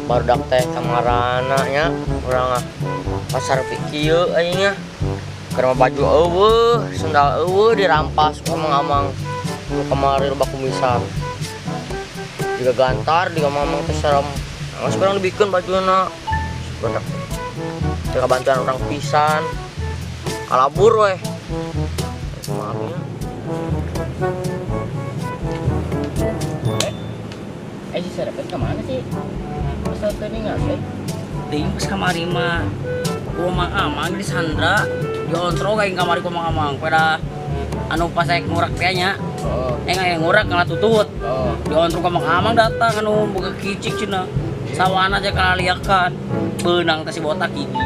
Barudak teh kamarana nya urang ah pasar kieu aing nya. Keur mah baju euweuh, sendal euweuh, dirampas ku amang-amang. Nu kamari loba kumisan. Jiga gantar di amang-amang teh serem. Geus kurang dibikeun bajuna. Barudak teh kabantuan urang pisan. Kalabur weh. Kumaha nya? Eh, si Serepet kemana sih? Masa tadi nggak sih? Ting pas kamari mah ku amang-amang disandra, diontrog aing kamari ku amang-amang pada anu pas aing ngurak teh nya. Oh, Eh, aing ngurak ngalah tutut. oh. Diontrog ku amang-amang datang anu boga kicik cenah. Sawana aja kalaliakan. Beunang teh si botak gigi.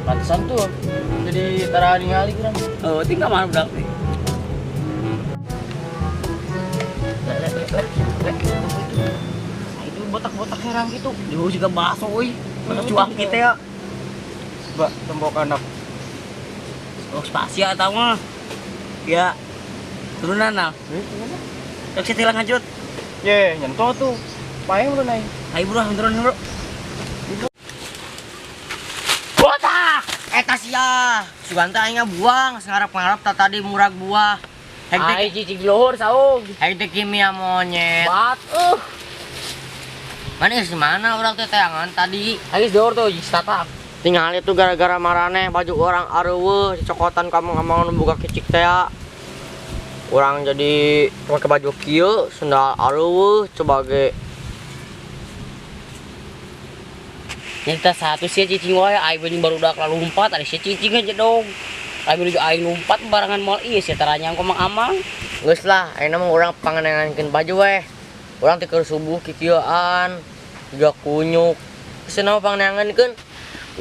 Pantesan tuh. Jadi tara ningali kurang. Oh, ting ka mana budak teh? Le, le, le, le, le. Nah, itu botak-botak herang gitu. Dia juga bakso euy. Botak cuang kita ya. Mbak, tembok anak. Oh, spasia eta mah. Ya. Turunan nah. Cek sih tilang lanjut. Ye, nyentuh tuh. Paeng bro naik. Ayo bro, turun bro. Botak! Eta sia. Sugan teh aing buang, ngarep-ngarep tah tadi murag buah. Hek teh Ai cicing luhur saung. hek teh kimia monyet. Bat. Mana di mana urang teh teangan tadi. Ayo dor tuh tatak. Tinggal itu gara-gara maraneh baju orang areuweuh dicokotan kamu ngamang nu boga kicik teh. Urang jadi pakai baju kieu, sendal areuweuh coba ge. Nyata satu sih cicing wae aing bening barudak lalumpat ari sia cicing aja dong. Aing menuju aing lumpat barengan moal ieu sia taranya ku amang-amang. Geus lah, ayeuna mah urang panganengankeun baju weh. Urang teh keur subuh kikieuan, juga kunyuk. Geus mah panganengankeun.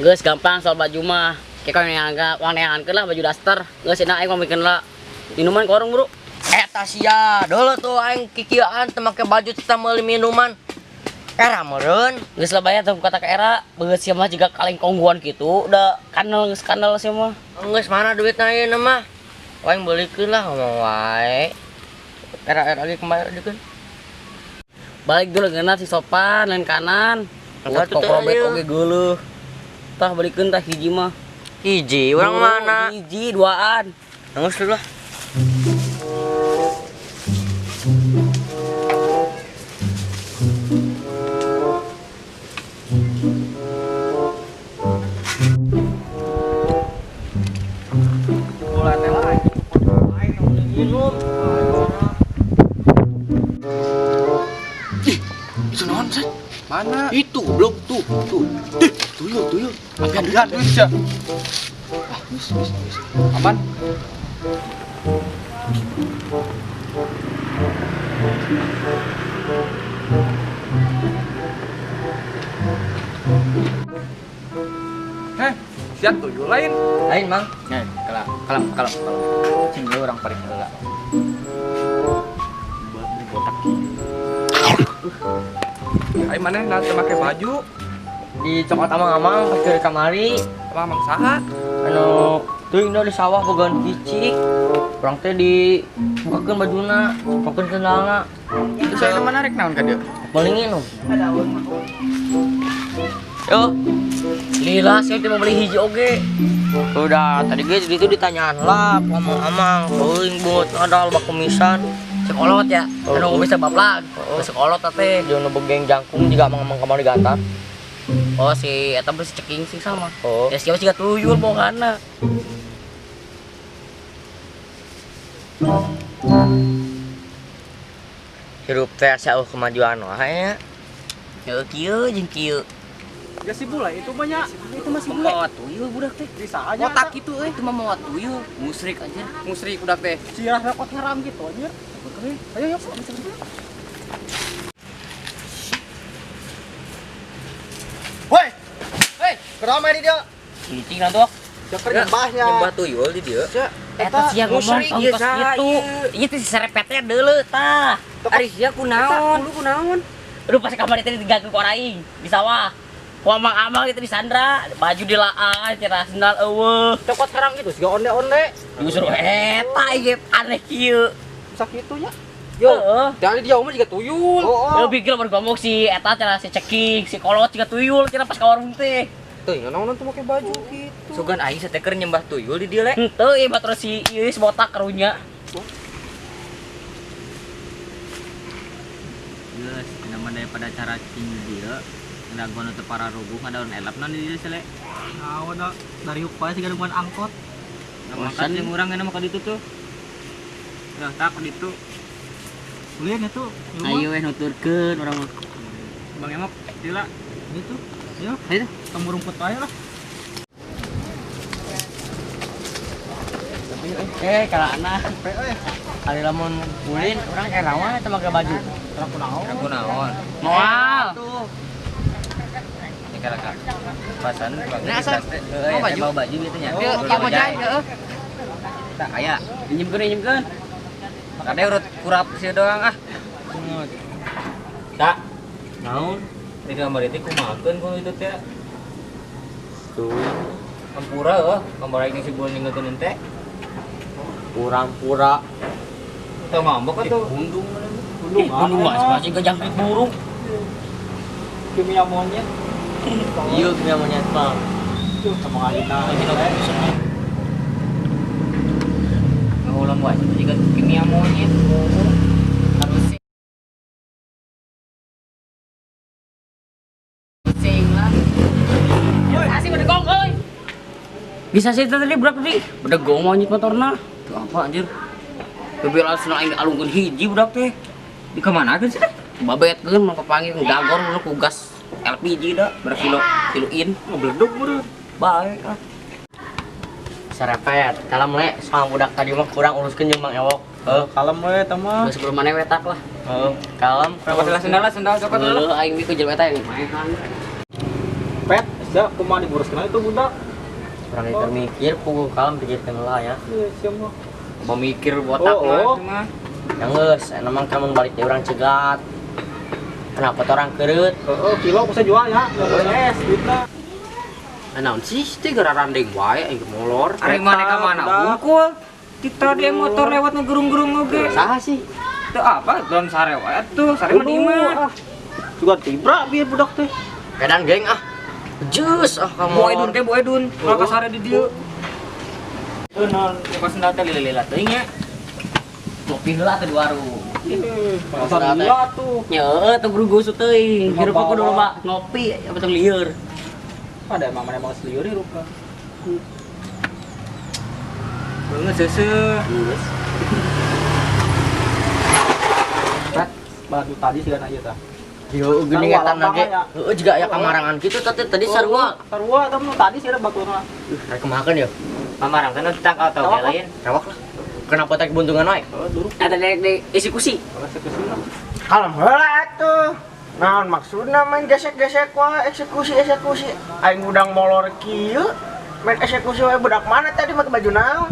Geus gampang soal baju mah. Kayak kau neangan, wang neangankeun lah baju daster. Geus enak aing pamikeun lah. Minuman ke warung, Bro. Eta sia, dulu tuh aing kikieuan teu make baju teu meuli minuman. Era meureun. Geus lah bayar tuh kata ke era, beungeut sia mah jiga kaleng kongguan gitu, udah kanel geus kanel sia mah. Geus mana duitna ayeuna mah? Aing beulikeun lah ngomong wae. Era-era lagi kembali dikeun. Balik dulu ngeunah si sopan lain kanan. Buat Buat kokrobet ieu. oge geuleuh. Tah balikeun tah hiji mah. Hiji urang mana? Hiji duaan. Geus dulu lah. Bola teh lah. Aing beli minum. Itu naon, San? Mana? Itu goblok tuh, tuh. Ih, tuyul, tuyul. Apian duit sia. Ah, wis, wis, wis. Aman. Eh, siap tuyul lain. Lain, Mang. Eh, kalem, kalem, kalem, kalem. Cing ieu urang paling heula. Buat beli botak kieu. Aing maneh nah teu make baju. Dicokot amang-amang pas dari kamari. Apa amang saha? Anu teuing di sawah bogaan kicik. Urang teh dibukakeun bajuna, bukakeun sendalna. Itu saya menarik naon ka dieu? Meuli nginum. Yo, Lila sia teh mau beli hiji oge. udah tadi ge itu ditanyaan lah ku amang-amang, teuing beungeut ngadal bak kumisan. Sekolot ya. Oh. Anu bisa baplak. Oh. Sekolot teh. Jeung nu begeng jangkung juga amang-amang kamari gantar. Oh si eta beli ceking sih sama. Oh. Ya siapa sih gak tuyul bongkana. Hirup teh asa eueuh kemajuan wae nya. Ya kieu jeung kieu. Ya si bule itu banyak. Itu masih bule. Mawa tuyul budak teh. Bisa aja. Botak gitu euy. Itu mah mawa tuyul, musrik aja. Musrik udah teh. Sirah repot haram gitu anjir. Ayo yuk, bisa bisa. Woi. Hei, Kenapa di dia? Cicing lah tuh. Siapa nyembahnya? Nyembah tuyul di dia. Eta sia ngomong tong tos kitu. Ieu teh si serepetnya deuleu tah. Ari sia kunaon? Lu kunaon? Aduh pas kamari teh diganggu ku aing di sawah. Ku amang-amang itu disandra, baju dilaas, cenah sendal eueuh. Cokot sekarang gitu, siga onde-onde. Justru eta ieu aneh kieu. Sakitu nya. Yo, dari dia mah juga tuyul. Heeh. Lebih gila ngomong si eta cenah si cekik, si kolot juga tuyul cenah pas ka warung teh. Teuing naon tuh make baju gitu. Sugan aing sateker nyembah tuyul di dieu le. Henteu ieu mah terus si ieu si botak karunya. Geus, nama daripada cara cing di dieu. Dagoan teu para ruguh ngadaun elap naon di dieu sele. Naon da dari upaya siga nungguan angkot. Makan jeung urang enak mah ka ditu tuh. Lah tak ka ditu. Ulin itu. Ayo we nuturkeun urang mah. Bang Emok, tila. Gitu. Ayo, ayo temu rumput aja lah. Kalau anak ari lamun ulin urang kayak rawan eta make baju. Urang kunaon? Urang kunaon? Moal. Ini kalau kak. Pasan Nah, asal heeh, baju. Bawa baju gitu nya. Ieu ieu mojay heeh. Tak aya. Pinjemkeun, pinjemkeun. Kade urut kurap sih doang ah. Tak. Naon? Di kamar itu kumakeun ku itu teh. Tuh. Ampura heuh, kamar aing si bulan ninggalkeun teh. Pura-pura. Teu ngambek atuh. Bundung. Bundung mah sih gajangkit burung. Kimia monyet. Iya, kimia monyet mah. Tuh sama alina. Ngulang wae juga kimia monyet. Harus sing lah. Kasih bedegong euy. Bisa sih tadi budak tadi. Bedegong monyet motorna. Tuh apa anjir? Bebel langsung aing alungkeun hiji budak teh. Di kemana sih? Babetkeun mah papanggih dagor lu ku gas LPG da berkilo kiloin. Ngebleduk meureun. Baik ah. Serepet, kalem le, sama budak tadi mah kurang uruskeun jeung Mang Ewok. Heuh, kalem we eta mah. Geus sebelum maneh wetak lah. Heuh, kalem. Sendal sendal sendal cokot dulu. Heuh, aing mikeun jelema eta yang maehan. Pet, sia kumaha diuruskeun itu budak. Kurang itu mikir, puguh kalem pikirkeun lah ya. Ieu sia mah. Pemikir botak mah. Yang geus, emang kamu balik teh urang cegat. Kenapa tuh orang kereut? Heeh, kilo bisa jual ya. Es duitna. Naon sih teh gara randeng wae aing molor. Ari maneh ka mana hungkul? Kita dia motor lewat ngegerung-gerung oge. Saha sih? Teu apa, don sare wae atuh, sare mah di imah. Juga tibra biar budak teh. Edan geng ah. Jus ah kamu. Bu Edun teh Bu Edun, ulah ka sare di dieu. Tuh non, pas sendal teh lila-lila teuing nya. Ngopi heula teh di warung. Pasar lila tuh. Nya heueuh teu guru-guru teuing. Hirup aku dulu mah ngopi apa tong lieur. Ada emang mana emang seliur ya rupa. Banget seuseuh. Geus. Pet, batu tadi sih kan aja tah. Yo geuning eta nage. Heueuh juga aya kamarangan kitu tadi sarua. Sarua eta mah tadi sih ada baturna. Rek kumahakeun ya? Kamarang teh ditangkal tau lain. Rawak lah. Kenapa teh buntungan wae? Heeh, duruk. Ada di eksekusi. Eksekusi lah. Kalem heula atuh. Naon maksudna main gesek-gesek wae eksekusi-eksekusi. Aing udang molor kieu. Main eksekusi wae budak mana tadi make baju naon?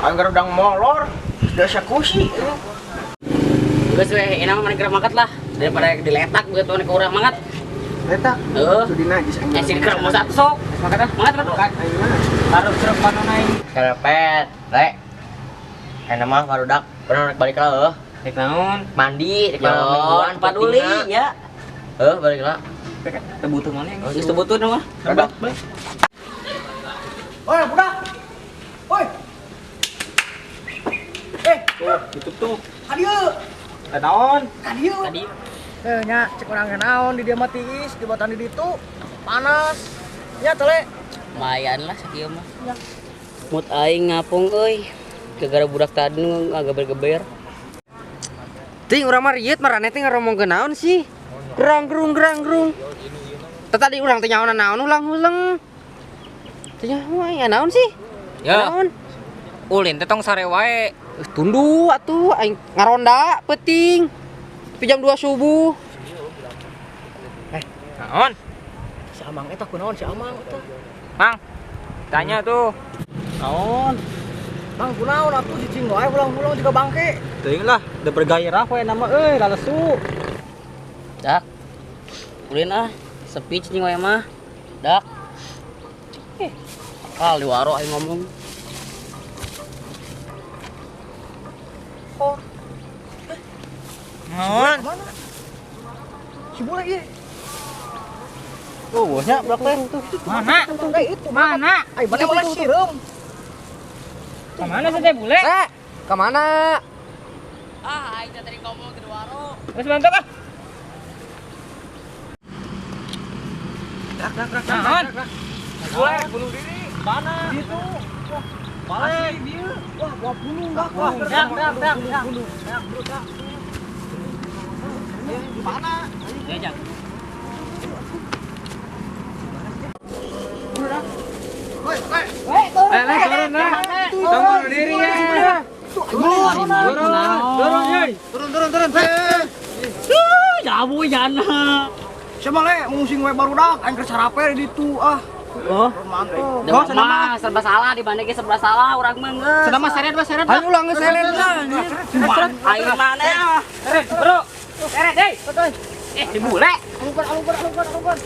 Aing udang molor, eksekusi. Geus we enak mah maneh geura mangkat lah daripada diletak begitu maneh ke urang mangkat. Letak. Heeh. Sudina geus Eh sini keur mau satu sok. Mangkat ah, mangkat mangkat. Taruh serep panon aing. Serepet, le. Enak mah barudak, urang rek balik lah heuh. Rek naon? Mandi, rek Yo, mingguan paduli ya. Heuh, balik lah. Teu butuh maneh. Geus teu butuh mah. Budak. Oi, budak. Oi. Tuh, tutup tuh. Ka dieu. Eh naon? Ka dieu. Ka dieu. Eh nya cek urang naon di dieu mah tiis, di botan di ditu. Panas. Nya tele. Lumayan lah sakieu mah. Mood aing ngapung euy. Gara-gara budak tadi nu ngageber-geber. Ting urang mah rieut maraneh teh ngaromongkeun naon sih? Gerang-gerung gerang-gerung. Teh tadi urang teh nyaona naon ulang-uleng. Teh nyaho aing naon sih? Ya. Naon? Ulin teh tong sare wae. Tunduh atuh aing ngaronda peuting. Tapi jam 2 subuh. Naon? Si Amang eta kunaon si Amang eta? Mang, tanya tuh. Naon? Mang kunaon atuh cicing wae pulang-pulang juga bangke. Teuing lah, da bergairah we nama euy, lalesu. Dak. Ulin ah, sepi cicing wae mah. Dak. Akal di waro aing ngomong. Oh. Naon? Si bule ieu. Oh, nya budak teh. Mana? Itu Mana? Ai mana boleh sireum. Kemana sih teh bule? Eh, kemana? Ah, aing tadi ngomong ke waro. Wes mantap ah. Dak dak dak. Naon? Bule bunuh diri. Mana? Itu. Balik. Wah, gua bunuh dah. Wah, Dak, dak, dak, dak. Dak, Mana? Ya, Jak. Woi, woi. Eh, turun lah. Tunggu bunuh diri ya. Turun, Turun, yoi. Turun, turun, turun. Jabu jana. Siapa le ngusing we barudak aing keur sarape di ditu ah. Oh. Mantap. Mah serba salah dibanding serba salah urang mah geus. Sedang mah seret, seret. Ayo ulang seret lah. Aing mana ya? Bro. Seret, hei. Eh, si bule. Alungkeun, alungkeun, alungkeun, alungkeun.